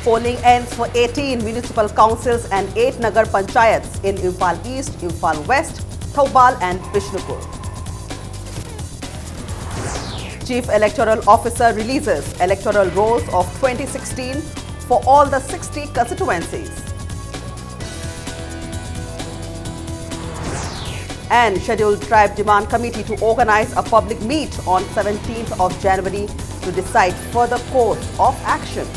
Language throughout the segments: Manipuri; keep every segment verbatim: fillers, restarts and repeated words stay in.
Polling ends for eighteen municipal councils and eight Nagar Panchayats in Imphal East, Imphal West, Thoubal and Bishnupur. Chief Electoral Officer releases electoral rolls of twenty sixteen for all the sixty constituencies. And Scheduled Tribe Demand Committee to organize a public meet on seventeenth of January to decide further course of action.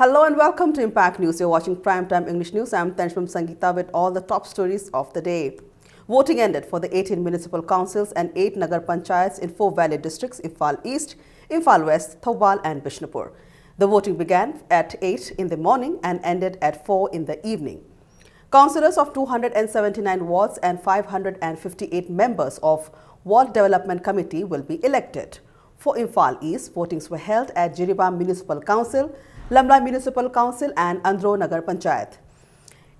Hello and welcome to Impact News. You're watching Prime Time English News. I'm Tanshmam Sangeeta with all the top stories of the day. Voting ended for the eighteen municipal councils and eight Nagar Panchayats in four valid districts: Imphal East, Imphal West, Thoubal, and Bishnupur. The voting began at eight in the morning and ended at four in the evening. Councillors of two hundred seventy-nine wards and five hundred fifty-eight members of Ward Development Committee will be elected. For Imphal East, votings were held at Jiribam Municipal Council, Lamla Municipal Council, and Andro Nagar Panchayat.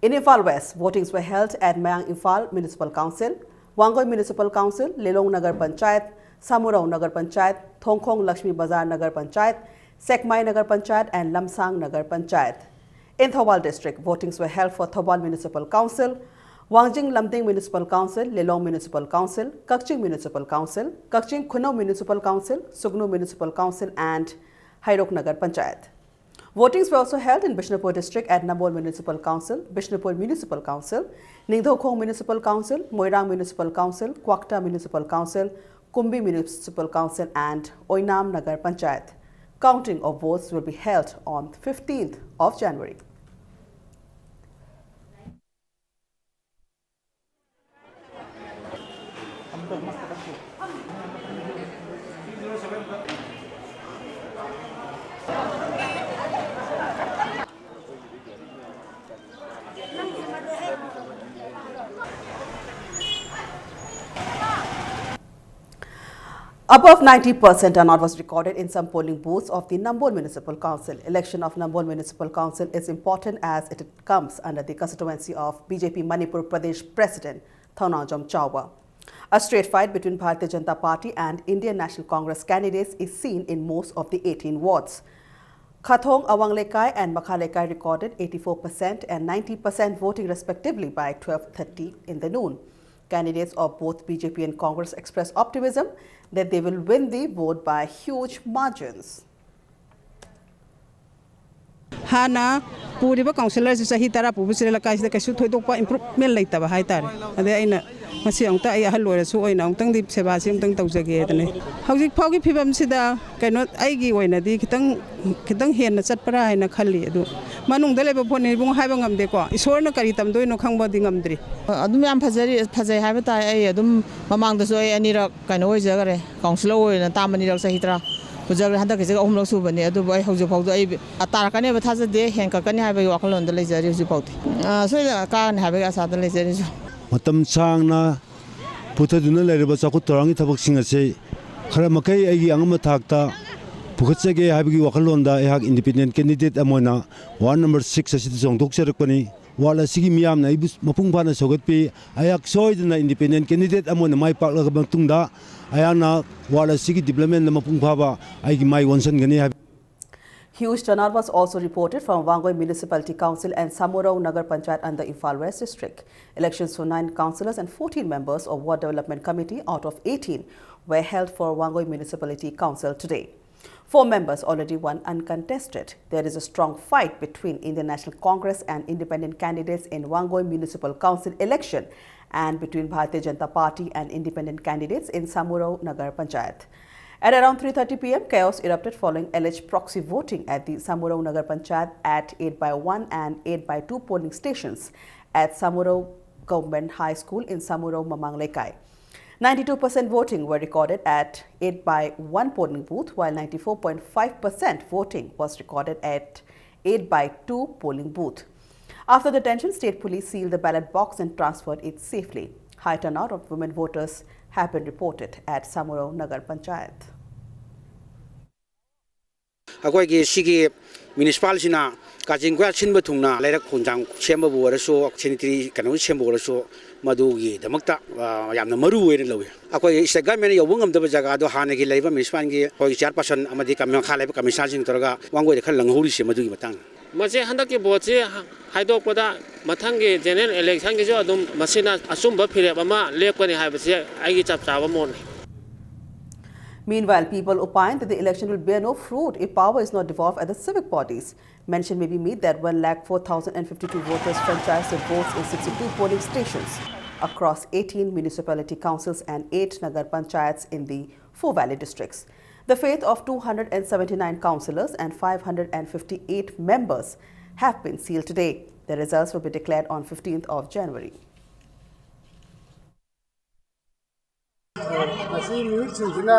In Imphal West, votings were held at Moirang Imphal Municipal Council, Wangoi Municipal Council, Lilong Nagar Panchayat, Samurao Nagar Panchayat, Thongkhong Lakshmi Bazar Nagar Panchayat, Sekmai Nagar Panchayat, and Lamsang Nagar Panchayat. In Thoubal District, votings were held for Thoubal Municipal Council, Wangjing Lumding Municipal Council, Lilong Municipal Council, Kakching Municipal Council, Kakching Khunou Municipal Council, Sugnu Municipal Council, and Heirok Nagar Panchayat. Votings were also held in Bishnupur District at Nambol Municipal Council, Bishnupur Municipal Council, Ningthoukhong Municipal Council, Moirang Municipal Council, Kwakta Municipal Council, Kumbi Municipal Council, and Oinam Nagar Panchayat. Counting of votes will be held on fifteenth of January. Above ninety percent turnout was recorded in some polling booths of the Nambol Municipal Council. Election of Nambol Municipal Council is important as it comes under the constituency of B J P Manipur Pradesh President Thounaojam Chauba. A straight fight between Bharatiya Janata Party and Indian National Congress candidates is seen in most of the eighteen wards. Khathong Awang Lekai and Makha Lekai recorded eighty-four percent and ninety percent voting respectively by twelve thirty in the noon. Candidates of both B J P and Congress expressed optimism that they will win the vote by huge margins. ꯍꯥꯟꯅ ꯄꯨꯔꯤꯕ ꯀꯥꯎꯟꯁꯤꯂꯔꯁꯤ ꯆꯍꯤ ꯇꯔꯥ ꯄꯨꯕꯁꯤꯗ ꯂꯩꯀꯥꯏꯁꯤꯗ ꯀꯩꯁꯨ ꯊꯣꯏꯗꯣꯛꯄ ꯏꯝꯄ꯭ꯔꯨꯚꯃꯦꯟ ꯂꯩꯇꯕ ꯍꯥꯏꯇꯥꯔꯦ꯫ ꯑꯗꯩ ꯑꯩꯅ ꯃꯁꯤ ꯑꯃꯨꯛꯇ ꯑꯩ ꯑꯍꯜ ꯑꯣꯏꯔꯁꯨ ꯑꯣꯏꯅ ꯑꯃꯨꯛꯇꯪꯗꯤ ꯁꯦꯕꯥꯁꯤ ꯑꯃꯨꯛꯇꯪ ꯇꯧꯖꯒꯦꯗꯅꯦ꯫ ꯍꯧꯖꯤꯛ ꯐꯥꯎꯒꯤ ꯐꯤꯕꯝꯁꯤꯗ ꯀꯩꯅꯣ ꯑꯩꯒꯤ ꯑꯣꯏꯅꯗꯤ ꯈꯤꯇꯪ ꯈꯤꯇꯪ ꯍꯦꯟꯅ ꯆꯠꯄ꯭ꯔꯥ ꯍꯥꯏꯅ ꯈꯜꯂꯤ꯫ ꯑꯗꯨ ꯃꯅꯨꯡꯗ ꯂꯩꯕ ꯄꯣꯠꯅꯤ ꯏꯕꯨꯡ ꯍꯥꯏꯕ ꯉꯝꯗꯦꯀꯣ꯫ ꯏꯁꯣꯔꯅ ꯀꯔꯤ ꯇꯝꯗꯣꯏꯅꯣ ꯈꯪꯕꯗꯤ ꯉꯝꯗ꯭ꯔꯤ꯫ ꯑꯗꯨꯝ ꯌꯥꯝ ꯐꯖꯔꯤ, ꯐꯖꯩ ꯍꯥꯏꯕ ꯇꯥꯏ꯫ ꯑꯩ ꯑꯗꯨꯝ ꯃꯃꯥꯡꯗꯁꯨ ꯑꯩ ꯑꯅꯤꯔꯛ ꯀꯩꯅꯣ ꯑꯣꯏꯖꯈꯔꯦ, ꯀꯥꯎꯟꯁꯤꯂꯔ ꯑꯣꯏꯅ ꯇꯥꯝ ꯑꯅꯤꯔꯛ ꯆꯍꯤ ꯇꯔꯥ ꯄꯨꯖꯈ꯭ꯔꯦ꯫ ꯍꯟꯗꯛꯀꯤꯁꯤꯒ ꯑꯍꯨꯝꯂꯛ ꯁꯨꯕꯅꯤ꯫ ꯑꯗꯨꯕꯨ ꯑꯩ ꯍꯧꯖꯤꯛ ꯐꯥꯎꯗ ꯑꯩ ꯇꯥꯔꯛꯀꯅꯦꯕ ꯊꯥꯖꯗꯦ, ꯍꯦꯟꯀꯠꯀꯅꯤ ꯍꯥꯏꯕꯒꯤ ꯋꯥꯈꯜꯂꯣꯟꯗ ꯂꯩꯖꯔꯤ ꯍꯧꯖꯤꯛ ꯐꯥꯎꯗꯤ꯫ ꯑ, ꯁꯣꯏꯗꯅ ꯀꯥꯒꯅꯤ ꯍꯥꯏꯕꯒꯤ ꯑꯁꯥꯗ ꯂꯩꯖꯔꯤꯁꯨ꯫ ꯃꯇꯝ ꯁꯥꯡꯅ ꯄꯨꯊꯗꯨꯅ ꯂꯩꯔꯕ ꯆꯥꯎꯈꯠ ꯊꯧꯔꯥꯡꯒꯤ ꯊꯕꯛꯁꯤꯡ ꯑꯁꯤ ꯈꯔ ꯃꯈꯩ ꯑꯩꯒꯤ ꯑꯉꯝꯕ ꯊꯥꯛꯇ ꯄꯨꯈꯠꯆꯒꯦ ꯍꯥꯏꯕꯒꯤ ꯋꯥꯈꯜꯂꯣꯟꯗ ꯑꯩꯍꯥꯛ ꯏꯟꯗꯤꯄꯦꯟꯗꯦꯟ ꯀꯦꯟꯗꯤꯗꯦꯠ ꯑꯃ ꯑꯣꯏꯅ ꯋꯥꯔꯗ ꯅꯝꯕꯔ ꯁꯤꯛꯁ ꯑꯁꯤꯗ ꯆꯣꯡꯊꯣꯛꯆꯔꯛꯄꯅꯤ꯫ ꯋꯥꯔꯗ ꯑꯁꯤꯒꯤ ꯃꯤꯌꯥꯝꯅ ꯑꯩꯕꯨ ꯃꯄꯨꯡ ꯐꯥꯅ ꯁꯧꯒꯠꯄꯤ꯫ ꯑꯩꯍꯥꯛ ꯁꯣꯏꯗꯅ ꯏꯟꯗꯤꯄꯦꯟꯗꯦꯟ ꯀꯦꯟꯗꯤꯗꯦꯠ ꯑꯃ ꯑꯣꯏꯅ ꯃꯥꯏ ꯄꯥꯛꯂꯕ ꯃꯇꯨꯡꯗ ꯑꯩꯍꯥꯛꯅ ꯋꯥꯔꯗ ꯑꯁꯤꯒꯤ ꯗꯤꯕ꯭ꯂꯞꯃꯦꯟꯗ ꯃꯄꯨꯡ ꯐꯥꯕ ꯑꯩꯒꯤ ꯃꯥꯏ ꯑꯣꯟꯁꯤꯟꯒꯅꯤ ꯍꯥꯏꯕ Huge turnout was also reported from Wangoi Municipality Council and Samurao Nagar Panchayat under Imphal West District. Elections for nine councillors and fourteen members of Ward Development Committee out of eighteen were held for Wangoi Municipality Council today. Four members already won uncontested. There is a strong fight between Indian National Congress and independent candidates in Wangoi Municipal Council election and between Bharatiya Janata Party and independent candidates in Samurao Nagar Panchayat. At around three thirty p m, chaos erupted following alleged proxy voting at the Samurao Nagar Panchayat at eight by one and eight by two polling stations at Samurao Government High School in Samurao Mamang Lekai. Ninety-two percent voting were recorded at eight by one polling booth, while ninety-four point five percent voting was recorded at eight by two polling booth. After the tension, state police sealed the ballot box and transferred it safely. High turnout of women voters have been reported at Samurao Nagar Panchayat. ꯑꯩꯈꯣꯏꯒꯤ ꯁꯤꯒꯤ ꯃ꯭ꯌꯨꯅꯤꯁꯤꯄꯥꯜꯁꯤꯅ ꯀꯥꯆꯤꯟ ꯀꯣꯌꯥ ꯁꯤꯟꯕ ꯊꯨꯡꯅ ꯂꯩꯔꯛ ꯈꯣꯡꯖꯥꯡ ꯁꯦꯝꯕꯕꯨ ꯑꯣꯏꯔꯁꯨ, ꯁꯦꯅꯤꯇꯔꯤ ꯀꯩꯅꯣ ꯁꯦꯝꯕ ꯑꯣꯏꯔꯁꯨ, ꯃꯗꯨꯒꯤꯗꯃꯛꯇ, ꯑ, ꯌꯥꯝꯅ ꯃꯔꯨ ꯑꯣꯏꯅ ꯂꯧꯏ꯫ ꯑꯩꯈꯣꯏ ꯁ꯭ꯇꯦꯠ ꯒꯚꯔꯟꯃꯦꯟꯅ ꯌꯧꯕ ꯉꯝꯗꯕ ꯖꯒꯥꯗꯣ ꯍꯥꯟꯅꯒꯤ ꯂꯩꯔꯤꯕ ꯃ꯭ꯌꯨꯅꯤꯁꯤꯄꯥꯜꯒꯤ ꯑꯩꯈꯣꯏꯒꯤ ꯆꯤꯌꯥꯔꯄꯥꯔꯁꯟ ꯑꯃꯗꯤ ꯀꯝ-, ꯃꯈꯥ ꯂꯩꯕ ꯀꯃꯤꯁꯅꯔꯁꯤꯡ ꯇꯧꯔꯒ ꯋꯥꯡꯒꯣꯏꯗ ꯈꯔ ꯂꯪꯍꯧꯔꯤꯁꯦ ꯃꯗꯨꯒꯤ ꯃꯇꯥꯡꯗ꯫ ꯃꯁꯤ ꯍꯟꯗꯛꯀꯤ ꯚꯣꯠꯁꯤ ꯍꯥꯏꯗꯣꯛꯄꯗ ꯃꯊꯪꯒꯤ ꯖꯦꯅꯔꯦꯜ ꯏꯂꯦꯛꯁꯟꯒꯤꯁꯨ ꯑꯗꯨꯝ ꯃꯁꯤꯅ ꯑꯆꯨꯝꯕ ꯐꯤꯔꯦꯞ ꯑꯃ ꯂꯦꯞꯀꯅꯤ ꯍꯥꯏꯕꯁꯤ ꯑꯩꯒꯤ ꯆꯞ ꯆꯥꯕ ꯃꯣꯠꯅꯤ꯫ Meanwhile, people opine that the election will bear no fruit if power is not devolved at the civic bodies. Mention may be made that one lakh four thousand and fifty-two voters franchise their votes in sixty-two polling stations across eighteen municipality councils and eight Nagar Panchayats in the four Valley districts. The fate of two hundred and seventy-nine councillors and five hundred and fifty-eight members have been sealed today. The results will be declared on fifteenth of January. ꯃꯁꯤ ꯃꯤꯍꯨꯠꯁꯤꯡꯁꯤꯅ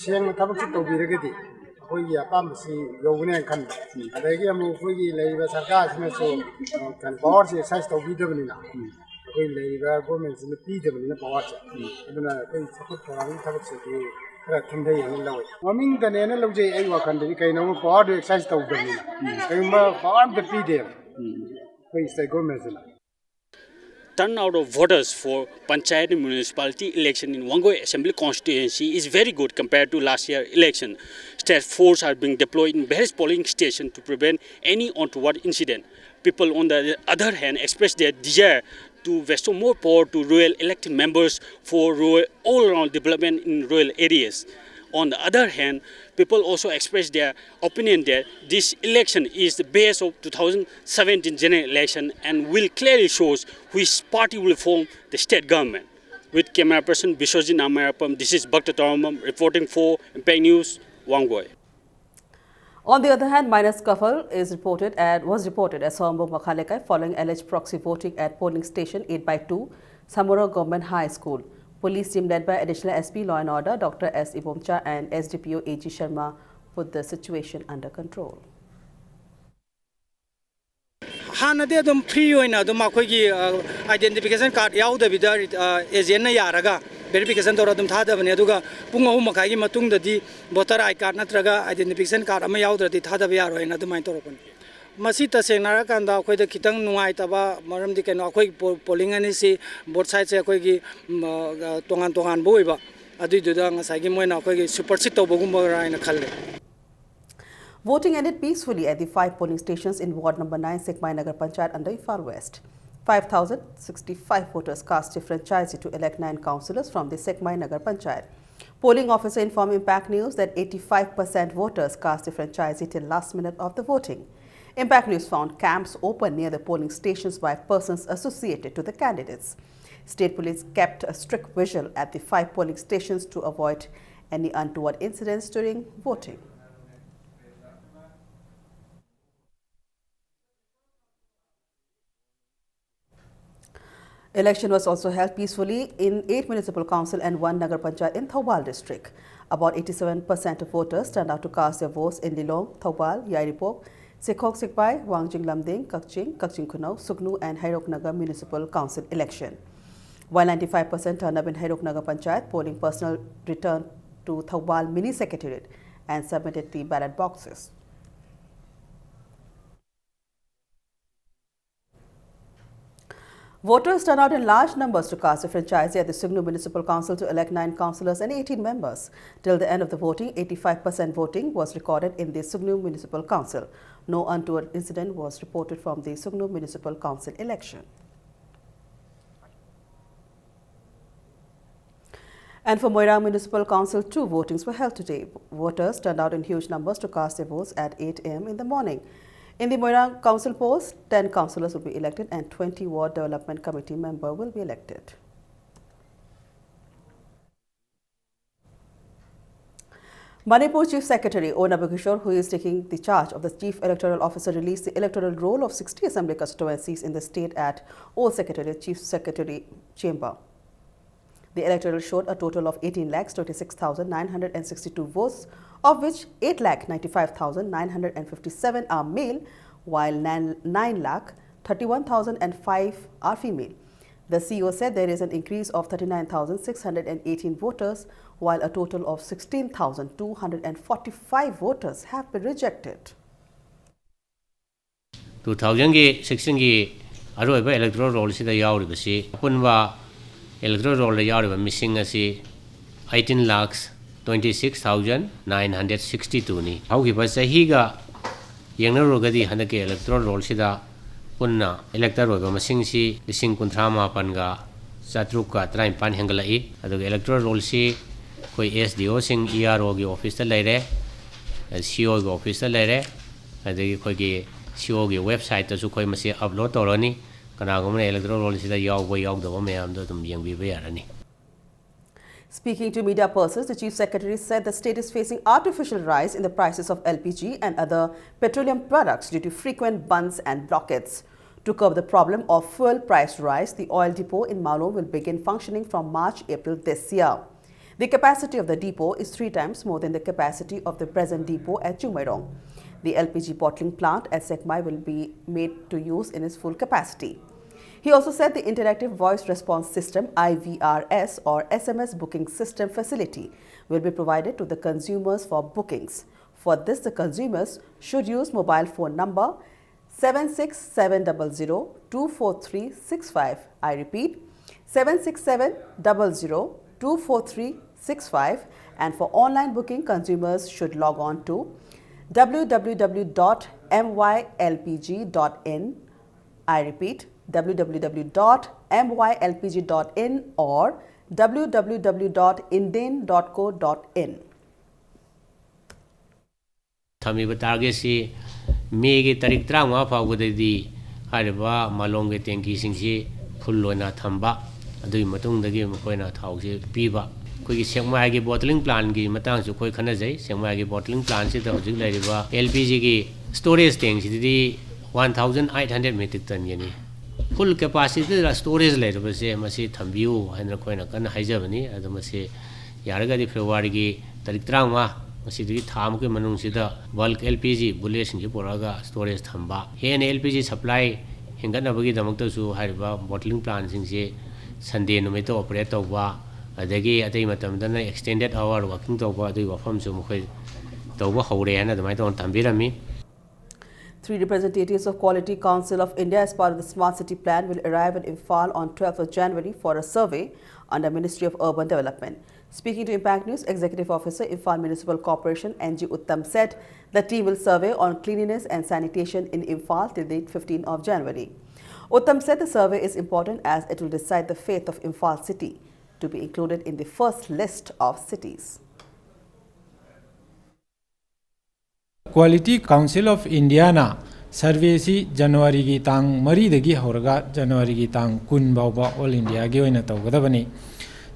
ꯁꯦꯡꯅ ꯊꯕꯛꯁꯤ ꯇꯧꯕꯤꯔꯒꯗꯤ ꯑꯩꯈꯣꯏꯒꯤ ꯑꯄꯥꯝꯕꯁꯤ ꯌꯧꯒꯅꯦꯅ ꯈꯟꯕ꯫ ꯑꯗꯒꯤ ꯑꯃꯨꯛ ꯑꯩꯈꯣꯏꯒꯤ ꯂꯩꯔꯤꯕ ꯁꯔꯀꯥꯔꯁꯤꯅꯁꯨ, ꯑ, ꯀꯩꯅꯣ, ꯄꯋꯥꯔꯁꯤ ꯑꯦꯛꯁꯔꯁꯥꯏꯁ ꯇꯧꯕꯤꯗꯕꯅꯤꯅ, ꯑꯩꯈꯣꯏ ꯂꯩꯔꯤꯕ ꯒꯣꯔꯃꯦꯟꯁꯤꯅ ꯄꯤꯗꯕꯅꯤꯅ ꯄꯋꯥꯔꯁꯦ, ꯑꯗꯨꯅ ꯑꯩꯈꯣꯏ ꯆꯥꯎꯈꯠ ꯊꯧꯔꯥꯡꯒꯤ ꯊꯕꯛꯁꯤꯗꯤ ꯈꯔ ꯊꯦꯡꯊꯩ ꯍꯥꯏꯅ ꯂꯧꯋꯤ꯫ ꯃꯃꯤꯡꯗꯅꯦꯅ ꯂꯧꯖꯩ ꯑꯩ ꯋꯥꯈꯜꯗꯗꯤ, ꯀꯩꯅꯣ ꯄꯋꯥꯔꯗꯨ ꯑꯦꯛꯁꯔꯁꯥꯏꯁ ꯇꯧꯗꯕꯅꯤꯅ꯫ ꯀꯔꯤꯒꯨꯝꯕ ꯄꯋꯥꯔ ꯑꯝꯇ ꯄꯤꯗꯦꯕ ꯑꯩꯈꯣꯏ state ꯒꯣꯔꯃꯦꯟꯁꯤꯅ꯫ Turnout of voters for Panchayat and Municipality election in Wangoi Assembly Constituency is very good compared to last year election. State force are being deployed in various polling stations to prevent any untoward incident. People, on the other hand, express their desire to bestow more power to rural elected members for rural, all-around development in rural areas. On the other hand, people also express their opinion that this election is the base of two thousand seventeen general election and will clearly shows which party will form the state government. With camera person Biswajit Namayapam, this is Bhakta Tarambam reporting for Impact News, Wangoi. On the other hand, minor scuffle is reported at, was reported at Sombong Makhalekai following alleged proxy voting at polling station eight by two, Samura Government High School. Police team led by Additional S P Law and Order, Doctor S Ibomcha and S D P O A G Sharma put the situation under control. ꯍꯥꯟꯅꯗꯤ ꯑꯗꯨꯝ ꯐ꯭ꯔꯤ ꯑꯣꯏꯅ ꯑꯗꯨꯝ ꯑꯩꯈꯣꯏꯒꯤ, ꯑ, ꯑꯥꯏꯗꯦꯟꯇꯤꯐꯤꯀꯦꯁꯟ ꯀꯥꯔꯗ ꯌꯥꯎꯗꯕꯤꯗ, ꯑ, ꯑꯦꯖꯦꯟꯅ ꯌꯥꯔꯒ ꯚꯦꯔꯤꯐꯤꯀꯦꯁꯟ ꯇꯧꯔ ꯑꯗꯨꯝ ꯊꯥꯗꯕꯅꯦ꯫ ꯑꯗꯨꯒ ꯄꯨꯡ ꯑꯍꯨꯝ ꯃꯈꯥꯏꯒꯤ ꯃꯇꯨꯡꯗꯗꯤ ꯚꯣꯇꯔ ꯑꯥꯏ ꯀꯥꯔꯗ ꯅꯠꯇ꯭ꯔꯒ ꯑꯥꯏꯗꯦꯟꯇꯤꯐꯤꯀꯦꯁꯟ ꯀꯥꯔꯗ ꯑꯃ ꯌꯥꯎꯗ꯭ꯔꯗꯤ ꯊꯥꯗꯕ ꯌꯥꯔꯣꯏꯅ ꯑꯗꯨꯃꯥꯏꯅ ꯇꯧꯔꯛꯄꯅꯤ꯫ ꯃꯁꯤ ꯇꯁꯦꯡꯅ ꯍꯥꯏꯔꯀꯥꯟꯗ ꯑꯩꯈꯣꯏꯗ ꯈꯤꯇꯪ ꯅꯨꯡꯉꯥꯏꯇꯕ ꯃꯔꯝꯗꯤ ꯀꯩꯅꯣ, ꯑꯩꯈꯣꯏ ꯄꯣ-, ꯄꯣꯂꯤꯡ ꯑꯅꯤꯁꯤ ꯕꯣꯠ ꯁꯥꯏꯠꯁꯦ ꯑꯩꯈꯣꯏꯒꯤ, ꯎꯝ, ꯑ, ꯇꯣꯉꯥꯟ ꯇꯣꯉꯥꯟꯕ ꯑꯣꯏꯕ, ꯑꯗꯨꯏꯗꯨꯗ ꯉꯁꯥꯏꯒꯤ ꯃꯣꯏꯅ ꯑꯩꯈꯣꯏꯒꯤ ꯁꯨꯄꯔꯁꯤꯠ ꯇꯧꯕꯒꯨꯝꯕꯔꯥ ꯍꯥꯏꯅ ꯈꯜꯂꯦ꯫ Voting ended peacefully at the five polling stations in Ward number nine, Sekmai Nagar Panchayat under Imphal West. Five thousand sixty-five voters cast their franchise to elect nine councillors from the Sekmai Nagar Panchayat. Polling officer informed Impact News that eighty-five percent voters cast their franchise till last minute of the voting. Impact News found camps open near the polling stations by persons associated to the candidates. State Police kept a strict vigil at the five polling stations to avoid any untoward incidents during voting. Election was also held peacefully in eight municipal council and one Nagar Panchayat in Thoubal district. About eighty-seven percent of voters turned out to cast their votes in Lilong, Thoubal, Yairipok, Sekhok Sekmai, Wangjing Lumding, Kakching, Kakching Khunao, Sugnu and Heirok Nagar municipal council election. While ninety-five percent turned up in Heirok Nagar Panchayat, polling personnel returned to Thoubal mini secretariat and submitted the ballot boxes. Voters turned out in large numbers to cast a franchise at the Sugnu Municipal Council to elect nine councillors and eighteen members. Till the end of the voting, eighty-five percent voting was recorded in the Sugnu Municipal Council. No untoward incident was reported from the Sugnu Municipal Council election. And for Moirang Municipal Council, two votings were held today. Voters turned out in huge numbers to cast their votes at eight a m in the morning. In the Moirang Council polls, ten councillors will be elected and twenty Ward Development Committee member will be elected. Manipur Chief Secretary O Nabakishore, who is taking the charge of the Chief Electoral Officer, released the electoral roll of sixty assembly constituencies in the state at Old Secretariat Chief Secretary Chamber. The electoral showed a total of eighteen lakhs twenty-six thousand nine hundred and sixty-two votes, of which eight lakh ninety-five thousand nine hundred and fifty-seven are male, while nine lakh thirty-one thousand and five are female. The C E O said there is an increase of thirty-nine thousand six hundred and eighteen voters, while a total of sixteen thousand two hundred and forty-five voters have been rejected. Two thousand ꯒꯤ sixteen ꯒꯤ ꯑꯔꯣꯏꯕ electoral roll ꯁꯤꯗ ꯌꯥꯎꯔꯤꯕꯁꯤ, ꯑꯄꯨꯟꯕ electoral roll ꯗ ꯌꯥꯎꯔꯤꯕ ꯃꯤꯁꯤꯡ ꯑꯁꯤ eighteen lakhs twenty six thousand nine hundred sixty two ꯅꯤ꯫ ꯍꯧꯈꯤꯕ ꯆꯍꯤꯒ ꯌꯦꯡꯅꯔꯨꯔꯒꯗꯤ ꯍꯟꯗꯛꯀꯤ electoral roll ꯁꯤꯗ ꯄꯨꯟꯅ elector ꯑꯣꯏꯕ ꯃꯁꯤꯡꯁꯤ ꯂꯤꯁꯤꯡ ꯀꯨꯟꯊ꯭ꯔꯥ ꯃꯥꯄꯟꯒ ꯆꯥꯇ꯭ꯔꯨꯛꯀ ꯇꯔꯥꯅꯤꯄꯥꯟ ꯍꯦꯟꯒꯠꯂꯛꯏ꯫ ꯑꯗꯨꯒ electoral roll ꯁꯤ ꯑꯩꯈꯣꯏ S D O ꯁꯤꯡ E R O ꯒꯤ office ꯇ ꯂꯩꯔꯦ, C O ꯒꯤ office ꯇ ꯂꯩꯔꯦ, ꯑꯗꯒꯤ ꯑꯩꯈꯣꯏꯒꯤ C O ꯒꯤ website ꯇꯁꯨ ꯑꯩꯈꯣꯏ ꯃꯁꯤ upload ꯇꯧꯔꯅꯤ꯫ ꯀꯅꯥꯒꯨꯝꯕꯅ electoral roll ꯁꯤꯗ ꯌꯥꯎꯕ ꯌꯥꯎꯗꯕ ꯃꯌꯥꯝꯗꯣ ꯑꯗꯨꯝ ꯌꯦꯡꯕꯤꯕ ꯌꯥꯔꯅꯤ꯫ Speaking to media persons, the Chief Secretary said the state is facing artificial rise in the prices of L P G and other petroleum products due to frequent bandhs and blockades. To curb the problem of fuel price rise, the oil depot in Malong will begin functioning from March April this year. The capacity of the depot is three times more than the capacity of the present depot at Chingmeirong. The L P G bottling plant at Sekmai will be made to use in its full capacity. He also said the Interactive Voice Response System, I V R S, or S M S booking system facility will be provided to the consumers for bookings. For this, the consumers should use mobile phone number seven six seven double zero two four three six five. I repeat, seven six seven double zero two four three six five. And for online booking, consumers should log on to W W W dot M Y L P G dot in. I repeat, W W W dot M Y L P G dot in or W W W dot indane dot co dot in. ꯊꯝꯃꯤꯕ target ꯁꯤ May ꯒꯤ ꯇꯥꯔꯤꯛ ꯇꯔꯥꯃꯉꯥ ꯐꯥꯎꯕꯗꯗꯤ ꯍꯥꯏꯔꯤꯕ ꯃꯥꯂꯣꯝꯒꯤ tanki ꯁꯤꯡꯁꯤ full ꯑꯣꯏꯅ ꯊꯝꯕ, ꯑꯗꯨꯒꯤ ꯃꯇꯨꯡꯗꯒꯤ ꯃꯈꯣꯏꯅ ꯊꯥꯎꯁꯤ ꯄꯤꯕ꯫ ꯑꯩꯈꯣꯏꯒꯤ ꯁꯦꯛꯃꯥꯏꯒꯤ bottling plant ꯀꯤ ꯃꯇꯥꯡꯁꯨ ꯑꯩꯈꯣꯏ ꯈꯟꯅꯖꯩ꯫ ꯁꯦꯛꯃꯥꯏꯒꯤ bottling plant ꯁꯤꯗ ꯍꯧꯖꯤꯛ ꯂꯩꯔꯤꯕ L P G ꯒꯤ storage tank ꯁꯤꯗꯗꯤ one thousand eight hundred metric ton Guinea. Full capacity ꯗ storage ꯂꯩꯔꯕꯁꯦ ꯃꯁꯤ ꯊꯝꯕꯤꯌꯨ ꯍꯥꯏꯅ ꯑꯩꯈꯣꯏꯅ ꯀꯟꯅ ꯍꯥꯏꯖꯕꯅꯤ꯫ ꯑꯗꯣ ꯃꯁꯤ ꯌꯥꯔꯒꯗꯤ February ꯒꯤ ꯇꯥꯔꯤꯛ ꯇꯔꯥꯃꯉꯥ, ꯃꯁꯤꯗꯒꯤ ꯊꯥ ꯑꯃꯒꯤ ꯃꯅꯨꯡꯁꯤꯗ bulk L P G bullet ꯁꯤꯡꯁꯤ ꯄꯨꯔꯛꯑꯒ storage ꯊꯝꯕ, ꯍꯦꯟꯅ L P G supply ꯍꯦꯟꯒꯠꯅꯕꯒꯤꯗꯃꯛꯇꯁꯨ ꯍꯥꯏꯔꯤꯕ ꯕꯣꯇꯂꯤꯡ ꯄ꯭ꯂꯥꯟꯁꯤꯡꯁꯦ ꯁꯟꯗꯦ ꯅꯨꯃꯤꯠꯇ ꯑꯣꯄꯔꯦꯠ ꯇꯧꯕ, ꯑꯗꯒꯤ ꯑꯇꯩ ꯃꯇꯝꯗꯅ ꯑꯦꯛꯁꯇꯦꯟꯗꯦꯠ ꯑꯋꯥꯔ ꯋꯥꯀꯤꯡ ꯇꯧꯕ, ꯑꯗꯨꯒꯤ ꯋꯥꯐꯝꯁꯨ ꯃꯈꯣꯏ ꯇꯧꯕ ꯍꯧꯔꯦ ꯍꯥꯏꯅ ꯑꯗꯨꯃꯥꯏꯅ ꯇꯧꯅ ꯊꯝꯕꯤꯔꯝꯃꯤ꯫ Three representatives of Quality Council of India, as part of the Smart City Plan, will arrive in Imphal on twelfth of January for a survey under Ministry of Urban Development. Speaking to Impact News, Executive Officer, Imphal Municipal Corporation, N G Uttam, said the team will survey on cleanliness and sanitation in Imphal till the fifteenth of January. Uttam said the survey is important as it will decide the fate of Imphal city, to be included in the first list of cities. Quality Council of Indiaꯅ ꯁꯔꯚꯦꯁꯤ ꯖꯅꯋꯥꯔꯤꯒꯤ ꯇꯥꯡ ꯃꯔꯤꯗꯒꯤ ꯍꯧꯔꯒ ꯖꯅꯋꯥꯔꯤꯒꯤ ꯇꯥꯡ ꯀꯨꯟ ꯐꯥꯎꯕ ꯑꯣꯜ ꯏꯟꯗꯤꯌꯥꯒꯤ ꯑꯣꯏꯅ ꯇꯧꯒꯗꯕꯅꯤ꯫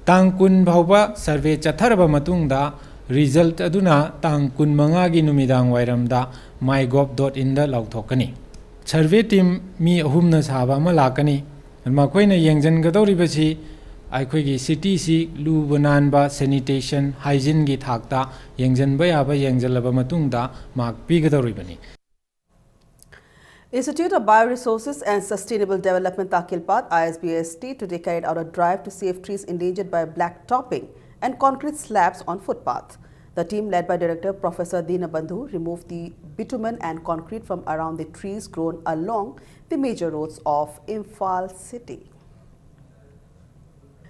ꯇꯥꯡ ꯀꯨꯟ ꯐꯥꯎꯕ ꯁꯔꯚꯦ ꯆꯠꯊꯔꯕ ꯃꯇꯨꯡꯗ, ꯔꯤꯖꯜꯠ ꯑꯗꯨꯅ ꯇꯥꯡ ꯀꯨꯟꯃꯉꯥꯒꯤ ꯅꯨꯃꯤꯗꯥꯡ ꯋꯥꯏꯔꯝꯗ ꯃꯥꯏ ꯒꯣꯞ ꯗꯣꯠ ꯏꯟꯗ ꯂꯥꯎꯊꯣꯛꯀꯅꯤ꯫ ꯁꯔꯚꯦ ꯇꯤꯝ ꯃꯤ ꯑꯍꯨꯝꯅ ꯁꯥꯕ ꯑꯃ ꯂꯥꯛꯀꯅꯤ꯫ ꯃꯈꯣꯏꯅ ꯌꯦꯡꯁꯤꯟꯒꯗꯧꯔꯤꯕꯁꯤ ꯑꯩꯈꯣꯏꯒꯤ ꯁꯤꯇꯤꯁꯤ ꯂꯨꯕ ꯅꯥꯟꯕ, ꯁꯦꯅꯤꯇꯦꯁꯟ, ꯍꯥꯏꯖꯤꯟꯒꯤ ꯊꯥꯛꯇ ꯌꯦꯡꯁꯤꯟꯕ ꯌꯥꯕ ꯌꯦꯡꯁꯤꯜꯂꯕ ꯃꯇꯨꯡꯗ mark ꯄꯤꯒꯗꯧꯔꯤꯕꯅꯤ꯫ Institute of Bioresources and Sustainable Development, Takilpad, I S B S T, today carried out a drive to save trees endangered by black topping and concrete slabs on footpath. The team, led by Director Professor Dinabandhu, removed the bitumen and concrete from around the trees grown along the major roads of Imphal city.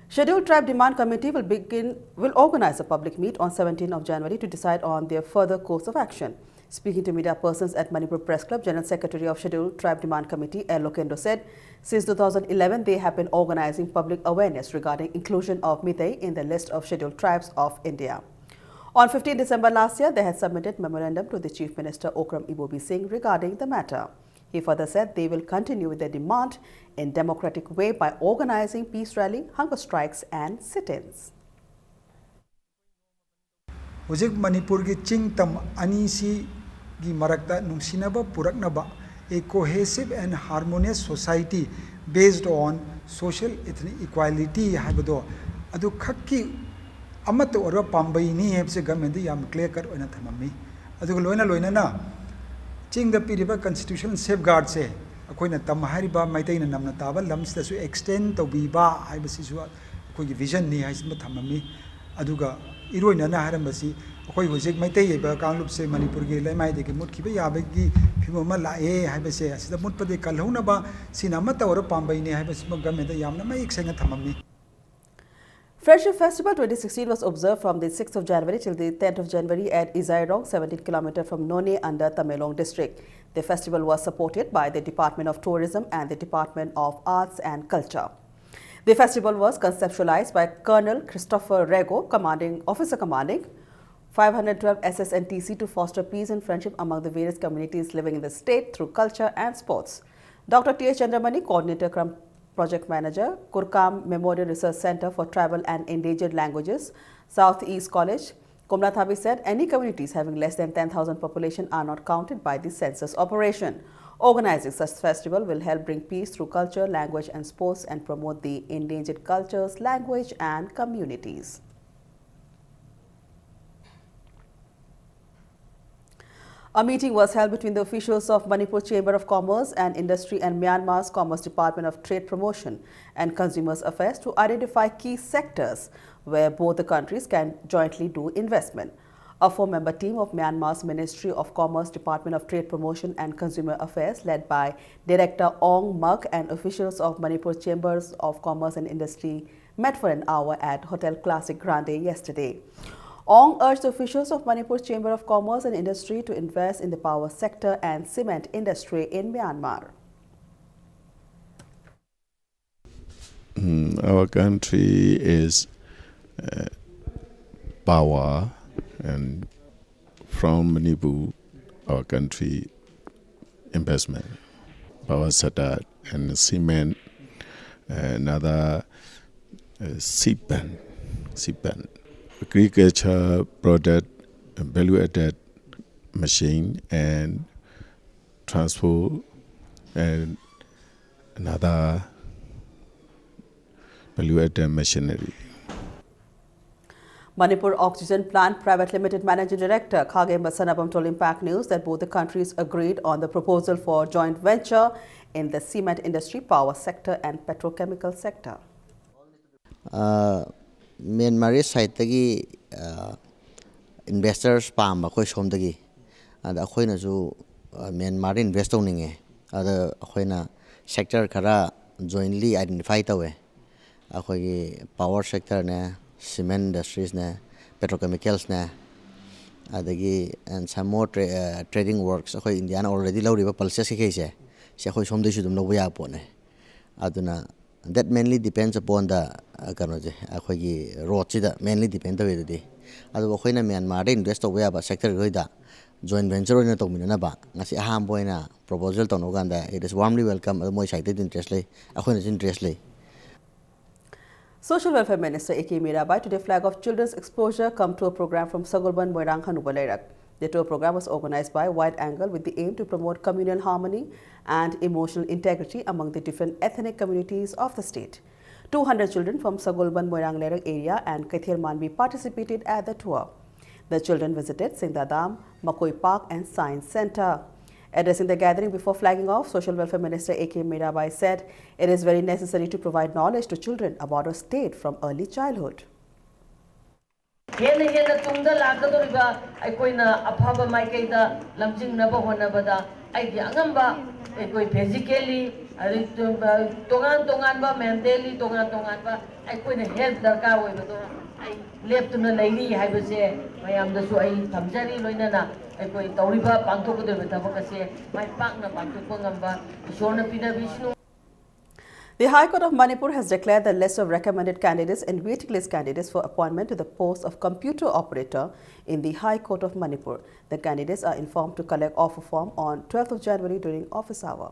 Scheduled Tribe Demand Committee will begin, will organize a public meet on seventeenth of January to decide on their further course of action. Speaking to media persons at Manipur Press Club, General Secretary of Scheduled Tribe Demand Committee, L Lokendro, said since two thousand eleven, they have been organizing public awareness regarding inclusion of Meitei in the list of Scheduled Tribes of India. On fifteenth December last year, they had submitted memorandum to the Chief Minister Okram Ibobi Singh regarding the matter. He further said they will continue with their demand in democratic way by organizing peace rally, hunger strikes and sit-ins. ꯍꯧꯖꯤꯛ ꯃꯅꯤꯄꯨꯔꯒꯤ ꯆꯤꯡ ꯇꯝ ꯑꯅꯤꯁꯤꯒꯤ ꯃꯔꯛꯇ ꯅꯨꯡꯁꯤꯅꯕ ꯄꯨꯔꯛꯅꯕ, a cohesive and harmonious society based on social ethnic equality ꯍꯥꯏꯕꯗꯣ, ꯑꯗꯨ ꯈꯛꯀꯤ ꯑꯃꯠꯇ ꯑꯣꯏꯔꯕ ꯄꯥꯝꯕꯩꯅꯤ ꯍꯥꯏꯕꯁꯦ ꯒꯃꯦꯟꯗ ꯌꯥꯝ ꯀ꯭ꯂꯤꯌꯥꯔ ꯀꯠ ꯑꯣꯏꯅ ꯊꯝꯃꯝꯃꯤ꯫ ꯑꯗꯨꯒ ꯂꯣꯏꯅ ꯂꯣꯏꯅꯅ ꯆꯤꯡꯗ ꯄꯤꯔꯤꯕ ꯀꯟꯁꯇꯤꯇ꯭ꯌꯨꯁꯅꯦꯜ ꯁꯦꯐꯒꯥꯔꯗꯁꯦ ꯑꯩꯈꯣꯏꯅ ꯇꯝ ꯍꯥꯏꯔꯤꯕ ꯃꯩꯇꯩꯅ ꯅꯝꯅ ꯇꯥꯕ ꯂꯝꯁꯤꯗꯁꯨ ꯑꯦꯛꯁꯇꯦꯟ ꯇꯧꯕꯤꯕ ꯍꯥꯏꯕꯁꯤꯁꯨ ꯑꯩꯈꯣꯏꯒꯤ ꯚꯤꯖꯟꯅꯤ ꯍꯥꯏꯁꯤꯃ ꯊꯝꯃꯝꯃꯤ꯫ ꯑꯗꯨꯒ ꯏꯔꯣꯏꯅꯅ ꯍꯥꯏꯔꯝꯕꯁꯤ, ꯑꯩꯈꯣꯏ ꯍꯧꯖꯤꯛ ꯃꯩꯇꯩ ꯑꯣꯏꯕ ꯀꯥꯡꯂꯨꯞꯁꯦ ꯃꯅꯤꯄꯨꯔꯒꯤ ꯂꯩꯃꯥꯏꯗꯒꯤ ꯃꯨꯠꯈꯤꯕ ꯌꯥꯕꯒꯤ ꯐꯤꯕꯝ ꯑꯃ ꯂꯥꯛꯑꯦ ꯍꯥꯏꯕꯁꯦ, ꯑꯁꯤꯗ ꯃꯨꯠꯄꯗꯒꯤ ꯀꯜꯍꯧꯅꯕ ꯁꯤꯅ ꯑꯃꯠꯇ ꯑꯣꯏꯔ ꯄꯥꯝꯕꯩꯅꯤ ꯍꯥꯏꯕꯁꯤꯃ ꯒꯃꯦꯟꯗ ꯌꯥꯝꯅ ꯃꯌꯦꯛ ꯁꯦꯡꯅ ꯊꯝꯃꯝꯃꯤ꯫ Friendship Festival twenty sixteen was observed from the sixth of January till the tenth of January at Izairong, seventeen kilometer from Noney under Tamenglong district. The festival was supported by the Department of Tourism and the Department of Arts and Culture. The festival was conceptualized by Colonel Christopher Rego, commanding officer commanding five hundred twelve S S N T C, to foster peace and friendship among the various communities living in the state through culture and sports. Doctor T H Chandramani, coordinator cum project manager, Kurkam Memorial Research Center for Tribal and Endangered Languages, Southeast College, Komlathabi, said any communities having less than ten thousand population are not counted by the census operation. Organizing such festival will help bring peace through culture, language, and sports and promote the endangered cultures, language, and communities. A meeting was held between the officials of Manipur Chamber of Commerce and Industry and Myanmar's Commerce Department of Trade Promotion and Consumers Affairs to identify key sectors where both the countries can jointly do investment. A four-member team of Myanmar's Ministry of Commerce, Department of Trade Promotion and Consumer Affairs, led by Director Ong Mak and officials of Manipur Chambers of Commerce and Industry, met for an hour at Hotel Classic Grande yesterday. Ong urged officials of Manipur Chamber of Commerce and Industry to invest in the power sector and cement industry in Myanmar. Mm, our country is uh, power, and from Manipur, our country investment, power sector and cement, and other uh, cement, cement, agriculture product, value added machine, and transport, and another value added machinery. Manipur Oxygen Plant Private Limited Managing Director Khagem Sanabam told Impact News that both the countries agreed on the proposal for joint venture in the cement industry, power sector, and petrochemical sector. ꯃ꯭ꯌꯥꯟꯃꯥꯔꯤ ꯁꯥꯏꯠꯇꯒꯤ ꯏꯟꯚꯦꯁꯇꯔꯁ ꯄꯥꯝꯕ ꯑꯩꯈꯣꯏ ꯁꯣꯝꯗꯒꯤ꯫ ꯑꯗ ꯑꯩꯈꯣꯏꯅꯁꯨ ꯃ꯭ꯌꯥꯟꯃꯥꯔꯗ ꯏꯟꯚꯦꯁ ꯇꯧꯅꯤꯡꯉꯦ꯫ ꯑꯗ ꯑꯩꯈꯣꯏꯅ ꯁꯦꯛꯇꯔ ꯈꯔ ꯖꯣꯏꯟꯂꯤ ꯑꯥꯏꯗꯦꯟꯇꯤꯐꯥꯏ ꯇꯧꯋꯦ꯫ ꯑꯩꯈꯣꯏꯒꯤ ꯄꯥꯋꯔ ꯁꯦꯛꯇꯔꯅꯦ, ꯁꯤꯃꯦꯟ ꯏꯟꯗꯁꯇ꯭ꯔꯤꯁꯅꯦ, ꯄꯦꯇ꯭ꯔꯣꯀꯦꯃꯤꯀꯦꯜꯁꯅꯦ, ꯑꯗꯒꯤ ꯑꯦꯟ ꯁꯝ ꯃꯣꯔ ꯇ꯭ꯔꯦꯗꯤꯡ ꯋꯥꯔꯛꯁ, ꯑꯩꯈꯣꯏ ꯏꯟꯗꯤꯌꯥꯅ ꯑꯣꯜꯔꯦꯗꯤ ꯂꯧꯔꯤꯕ ꯄꯜꯁꯦꯁ ꯀꯩꯀꯩꯁꯦ, ꯁꯤ ꯑꯩꯈꯣꯏ ꯁꯣꯝꯗꯩꯁꯨ ꯑꯗꯨꯝ ꯂꯧꯕ ꯌꯥꯕ ꯄꯣꯠꯅꯦ꯫ ꯑꯗꯨꯅ that mainly depends upon the ꯀꯩꯅꯣꯁꯦ, ꯑꯩꯈꯣꯏꯒꯤ ꯔꯣꯗꯁꯤꯗ ꯃꯦꯟꯂꯤ ꯗꯤꯄꯦꯟ ꯇꯧꯋꯦ꯫ ꯑꯗꯨꯗꯤ ꯑꯗꯨꯕꯨ ꯑꯩꯈꯣꯏꯅ ꯃ꯭ꯌꯥꯟꯃꯥꯔꯗ ꯏꯟꯚꯦꯁ ꯇꯧꯕ ꯌꯥꯕ ꯁꯦꯛꯇꯔꯈꯣꯏꯗ ꯖꯣꯏꯟ ꯚꯦꯟꯆꯔ ꯑꯣꯏꯅ ꯇꯧꯃꯤꯟꯅꯅꯕ ꯉꯁꯤ ꯑꯍꯥꯟꯕ ꯑꯣꯏꯅ ꯄ꯭ꯔꯣꯄꯣꯖꯦꯜ ꯇꯧꯅꯕ ꯀꯥꯟꯗ it is warmly welcome꯫ ꯑꯗꯨ ꯃꯣꯏ ꯁꯥꯏꯠꯇꯩꯗꯤ ꯏꯟꯇꯔꯦꯁ ꯂꯩ, ꯑꯩꯈꯣꯏꯅꯁꯨ ꯏꯟꯇꯔꯦꯁ ꯂꯩ꯫ Social Welfare Minister A K Mirabai today flag off Children's Exposure Cum Tour program from Sagolband Moirang Hanuba Leirak. The tour program was organized by Wide Angle with the aim to promote communal harmony and emotional integrity among the different ethnic communities of the state. Two hundred children from Sagolband Moirang Leirak area and Kaithel Manbi participated at the tour. The children visited Singdadam, Makoi Park and Science Center. Addressing the gathering before flagging off, Social Welfare Minister A K Mirabai said it is very necessary to provide knowledge to children about our state from early childhood. ꯍꯦꯟꯅ ꯍꯦꯟꯅ ꯇꯨꯡꯗ ꯂꯥꯛꯀꯗꯧꯔꯤꯕ ꯑꯩꯈꯣꯏꯅ ꯑꯐꯕ ꯃꯥꯏꯀꯩꯗ ꯂꯝꯖꯤꯡꯅꯕ ꯍꯣꯠꯅꯕꯗ ꯑꯩꯒꯤ ꯑꯉꯝꯕ ꯑꯩꯈꯣꯏ ꯐꯤꯖꯤꯀꯦꯜꯂꯤ ꯑꯗꯩ ꯇꯣꯉꯥꯟ ꯇꯣꯉꯥꯟꯕ ꯃꯦꯟꯇꯦꯜꯂꯤ ꯇꯣꯉꯥꯟ ꯇꯣꯉꯥꯟꯕ ꯑꯩꯈꯣꯏꯅ ꯍꯦꯜꯞ ꯗꯔꯀꯥꯔ ꯑꯣꯏꯕꯗꯣ ꯑꯩ ꯂꯦꯞꯇꯨꯅ ꯂꯩꯔꯤ ꯍꯥꯏꯕꯁꯦ ꯃꯌꯥꯝꯗꯁꯨ ꯑꯩ ꯊꯝꯖꯔꯤ꯫ ꯂꯣꯏꯅꯅ ꯑꯩꯈꯣꯏ ꯇꯧꯔꯤꯕ ꯄꯥꯡꯊꯣꯛꯀꯗꯧꯔꯤꯕ ꯊꯕꯛ ꯑꯁꯦ ꯃꯥꯏ ꯄꯥꯛꯅ ꯄꯥꯡꯊꯣꯛꯄ ꯉꯝꯕ ishwarna pinabishnu. The High Court of Manipur has declared the list of recommended candidates and waiting list candidates for appointment to the post of computer operator in the High Court of Manipur. The candidates are informed to collect offer form on twelfth of January during office hour.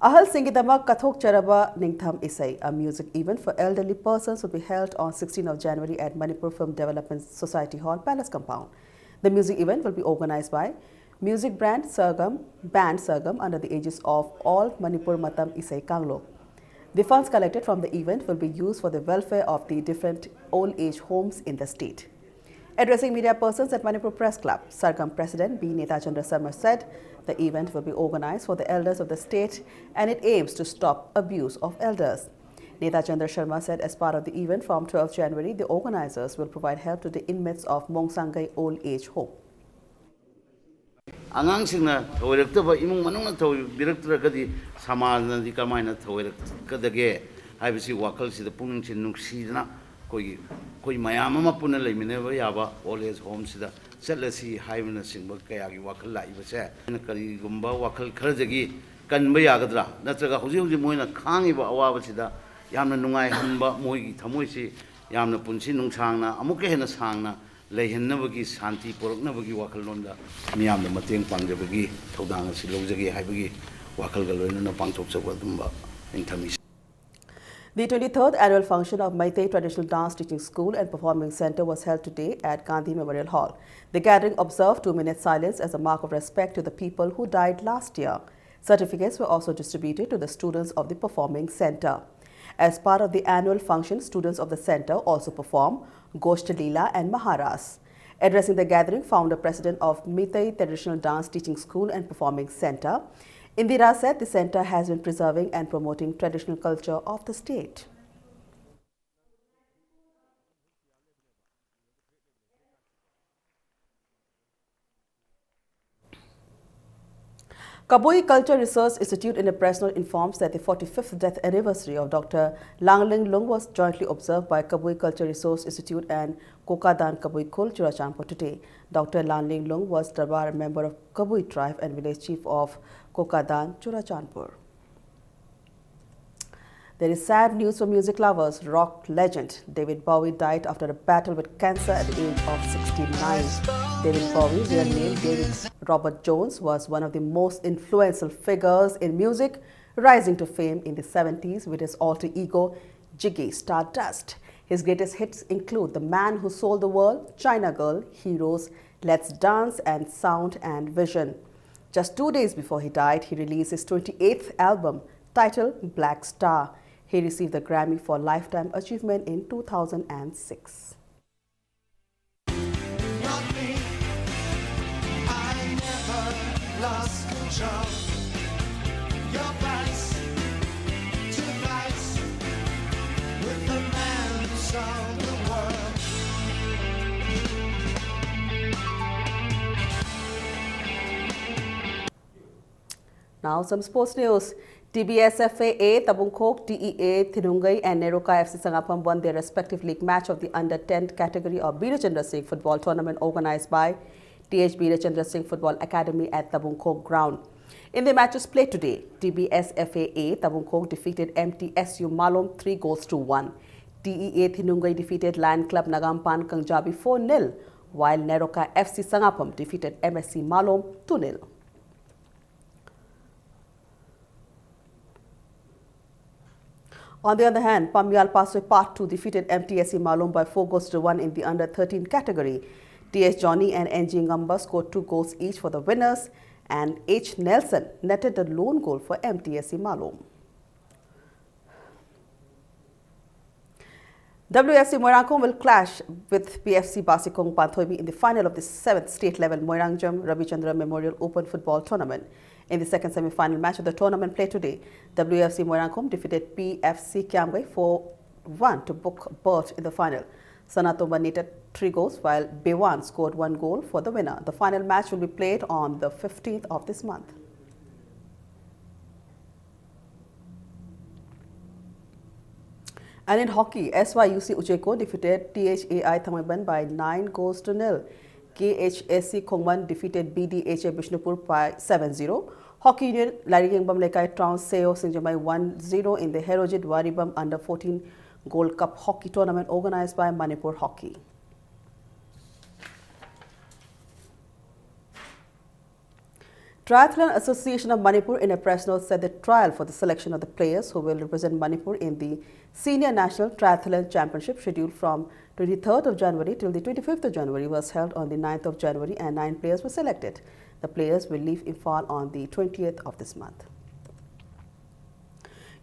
Ahal Singh Gidama Kathok Charaba Ningtham Isai, a music event for elderly persons, will be held on sixteenth of January at Manipur Film Development Society Hall, Palace Compound. The music event will be organized by music brand Sargam, band Sargam under the aegis of All Manipur Matam Isai Kanglo. The funds collected from the event will be used for the welfare of the different old age homes in the state. Addressing media persons at Manipur Press Club, Sargam President B Neta Chandra Sharma said the event will be organized for the elders of the state and it aims to stop abuse of elders. Neta Chandra Sharma said as part of the event from twelfth January, the organizers will provide help to the inmates of Mongsangay Old Age Home. ꯑꯉꯥꯡꯁꯤꯡꯅ ꯊꯧꯑꯣꯏꯔꯛꯇꯕ, ꯏꯃꯨꯡ ꯃꯅꯨꯡꯅ ꯊꯧꯑꯣꯏꯕꯤꯔꯛꯇ꯭ꯔꯒꯗꯤ ꯁꯃꯥꯖꯅꯗꯤ ꯀꯃꯥꯏꯅ ꯊꯧꯑꯣꯏꯔꯛꯀꯗꯒꯦ ꯍꯥꯏꯕꯁꯤ ꯋꯥꯈꯜꯁꯤꯗ ꯄꯨꯛꯅꯤꯡꯁꯤ ꯅꯨꯡꯁꯤꯗꯅ ꯑꯩꯈꯣꯏꯒꯤ, ꯑꯩꯈꯣꯏ ꯃꯌꯥꯝ ꯑꯃ ꯄꯨꯟꯅ ꯂꯩꯃꯤꯟꯅꯕ ꯌꯥꯕ old age homeꯁꯤꯗ ꯆꯠꯂꯁꯤ ꯍꯥꯏꯕꯅꯆꯤꯡꯕ ꯀꯌꯥꯒꯤ ꯋꯥꯈꯜ ꯂꯥꯛꯏꯕꯁꯦ ꯑꯩꯅ ꯀꯔꯤꯒꯨꯝꯕ ꯋꯥꯈꯜ ꯈꯔꯗꯒꯤ ꯀꯟꯕ ꯌꯥꯒꯗ꯭ꯔꯥ, ꯅꯠꯇ꯭ꯔꯒ ꯍꯧꯖꯤꯛ ꯍꯧꯖꯤꯛ ꯃꯣꯏꯅ ꯈꯥꯡꯉꯤꯕ ꯑꯋꯥꯕꯁꯤꯗ ꯌꯥꯝꯅ ꯅꯨꯡꯉꯥꯏꯍꯟꯕ, ꯃꯣꯏꯒꯤ ꯊꯃꯣꯏꯁꯤ ꯌꯥꯝꯅ ꯄꯨꯟꯁꯤ ꯅꯨꯡꯁꯥꯡꯅ ꯑꯃꯨꯛꯀ ꯍꯦꯟꯅ ꯁꯥꯡꯅ ꯂꯩꯍꯟꯅꯕꯒꯤ, ꯁꯥꯟꯇꯤ ꯄꯨꯔꯛꯅꯕꯒꯤ ꯋꯥꯈꯜꯂꯣꯟꯗ ꯃꯤꯌꯥꯝꯗ ꯃꯇꯦꯡ ꯄꯥꯡꯖꯕꯒꯤ ꯊꯧꯗꯥꯡ ꯑꯁꯤ ꯂꯧꯖꯒꯦ ꯍꯥꯏꯕꯒꯤ ꯋꯥꯈꯜꯒ ꯂꯣꯏꯅꯅ ꯄꯥꯡꯊꯣꯛꯆꯕ ꯑꯗꯨꯝꯕ ꯅꯤꯡꯊꯝꯃꯤ꯫ The twenty-third annual function of Meitei Traditional Dance Teaching School and Performing Center was held today at Gandhi Memorial Hall. The gathering observed two minutes silence as a mark of respect to the people who died last year. Certificates were also distributed to the students of the Performing Center. As part of the annual function, students of the center also perform Gosht Leela and Maharas. Addressing the gathering, founder president of Meitei Traditional Dance Teaching School and Performing Center, Indira said the center has been preserving and promoting traditional culture of the state. Kabui Culture Research Institute in a press note informs that the forty-fifth death anniversary of Doctor Langling Lung was jointly observed by Kabui Culture Resource Institute and Kokadan Kabui Khul Churachandpur today. Doctor Langling Lung was Darbar member of Kabui tribe and village chief of Kokadan Churachandpur. There is sad news for music lovers. Rock legend David Bowie died after a battle with cancer at the age of sixty-nine. David Bowie, real name David Robert Jones, was one of the most influential figures in music, rising to fame in the seventies with his alter ego Ziggy Stardust. His greatest hits include The Man Who Sold the World, China Girl, Heroes, Let's Dance, and Sound and Vision. Just two days before he died, he released his twenty-eighth album, titled Black Star. He received the Grammy for Lifetime Achievement in two thousand six. Not me. I never lost control. Your vice to vice with the man who sold the world. Now some sports news. T B S F A A, Tabungkhok, T E A, Thinungai and Neroka F C Sangapam won their respective league match of the under ten category of Birachandra Singh football tournament organized by T H Birachandra Singh Football Academy at Tabungkhok ground. In the matches played today, T B S F A A, Tabungkhok defeated M T S U Malom three goals to one. T E A Thinungai defeated Lion Club Nagampan Kangjabi four nil, while Neroka F C Sangapam defeated M S C Malom two nil. On the other hand, Pamyal Pasoi Part two defeated M T S C Malom by four goals to one in the under thirteen category. T S Johnny and N G Ngamba scored two goals each for the winners, and H Nelson netted the lone goal for M T S C Malom. W F C Moirangkhom will clash with P F C Basikong Panthoibi in the final of the seventh state level Moirangjem Ravi Chandra Memorial Open Football Tournament. In the second semi-final match of the tournament played today, W F C Moirangkhom defeated P F C Kiamgai four one to book berth in the final. Sanatomba netted three goals, while Bewan scored one goal for the winner. The final match will be played on the fifteenth of this month. And in hockey, S Y U C Ucheko defeated T H A I Thangmaiban by nine goals to nil. K H S C Khongman defeated B D H A Bishnupur by seven zero. Hockey Union Lairigengbam Lekai trounced Seo Singjamai one zero in the Herojit Waribam Under fourteen Gold Cup Hockey Tournament organized by Manipur Hockey. Triathlon Association of Manipur in a press note said the trial for the selection of the players who will represent Manipur in the Senior National Triathlon Championship scheduled from twenty-third of January till the twenty-fifth of January was held on the ninth of January and nine players were selected. The players will leave Imphal on the twentieth of this month.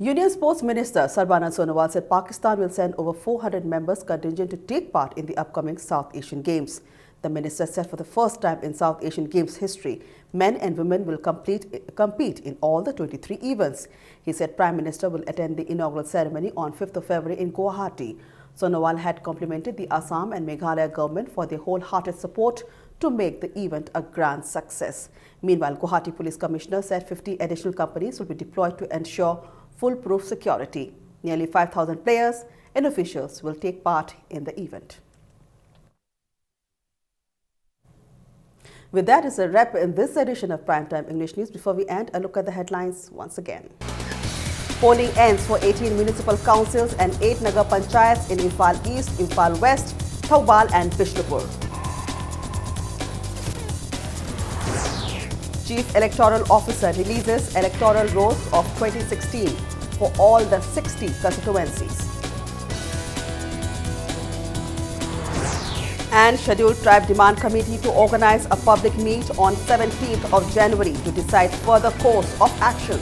Union Sports Minister Sarbanand Sonowal said Pakistan will send over four hundred members contingent to take part in the upcoming South Asian Games. The minister said for the first time in South Asian Games history, men and women will complete, compete in all the twenty-three events. He said Prime Minister will attend the inaugural ceremony on fifth of February in Guwahati. Sonowal had complimented the Assam and Meghalaya government for their wholehearted support to make the event a grand success. Meanwhile, Guwahati Police Commissioner said fifty additional companies will be deployed to ensure foolproof security. Nearly five thousand players and officials will take part in the event. With that is a wrap in this edition of Primetime English News. Before we end, a look at the headlines once again. Polling ends for eighteen municipal councils and eight Nagar Panchayats in Imphal East, Imphal West, Thoubal and Bishnupur. Chief Electoral Officer releases electoral rolls of twenty sixteen for all the sixty constituencies. And Scheduled Tribe Demand Committee to organize a public meet on seventeenth of January to decide further course of action.